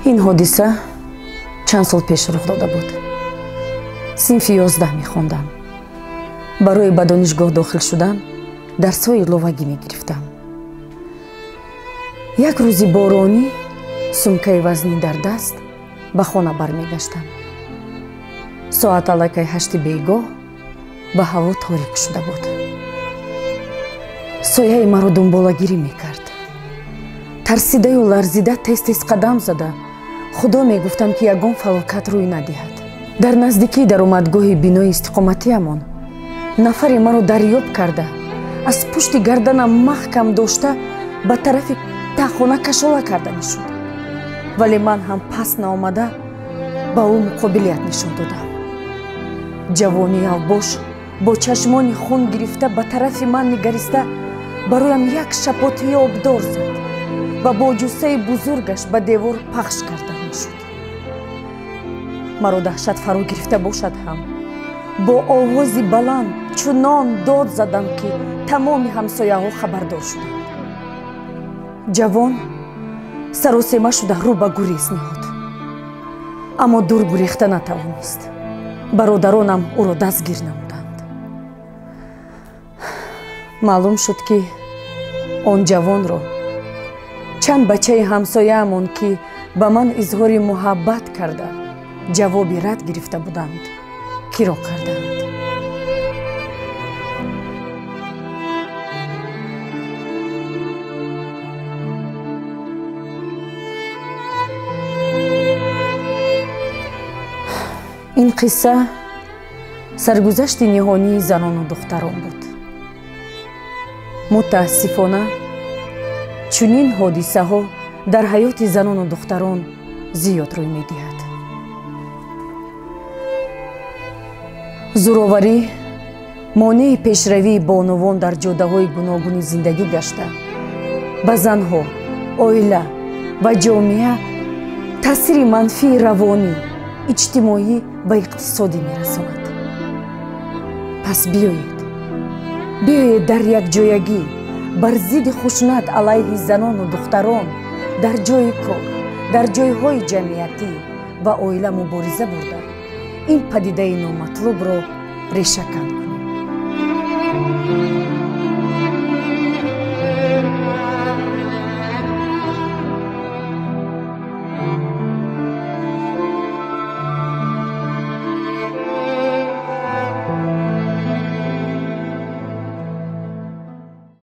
Ин ҳодиса чанд сол пеш рух дода буд. Синфи 11 мехондам. Барои ба донишгоҳ дохил шудан дарсҳои иловагӣ мегирифтам. Як рӯзи боронӣ сумкаи вазнин дар даст ба хона бармегаштам. Соат аллакай 8 бегоҳ ба ҳаво торик шуда буд. Сояи маро дунболагирӣ мекард. Тарсидаю ларзида тез-тез қадам зада худо мегуфтам, ки ягон фалокат рӯй надиҳад. Дар наздикии даромадгоҳи бинои истиқоматиамон нафаре маро дарёб карда, аз пушти гарданам маҳкам дошта ба тарафи таҳхона кашола карда мешуд. Вале ман ҳам пас наомада ба ӯ муқобилият нишон додам. Ҷавони авбош бо чашмони хун гирифта ба тарафи ман нигариста бароям як шапотии обдор зад ва бо ҷуссаи бузургаш ба девор пахш карда мешуд. Маро даҳшат фаро гирифта бошад ҳам бо овози баланд чунон дод задам, ки тамоми ҳамсояҳо хабардор шуданд. Ҷавон саросема шуда рӯ ба гурез ниҳод, аммо дур гурехта натавонист. Бародаронам ӯро дастгир намуданд. Маълум шуд, ки он ҷавонро чанд бачаи ҳамсояамон, ки ба ман изҳори муҳаббат карда ҷавоби рад гирифта буданд, киро карданд. Ин қисса саргузашти ниҳонии занону духтарон буд. Мутаассифона, чунин ҳодисаҳо дар ҳаёти занону духтарон зиёд рӯй медиҳад. Зӯроварӣ монеи пешравии бонувон дар ҷодаҳои гуногуни зиндагӣ гашта, ба занҳо, оила ва ҷомеа таъсири манфии равонӣ, иҷтимоӣ ва иқтисодӣ мерасонад. Пас биёед дар якҷоягӣ бар зидди хушунат алайҳи занону духтарон дар ҷойи кор, дар ҷойҳои ҷамъиятӣ ва оила мубориза бурда, ин падидаи номатлубро решакан кунем.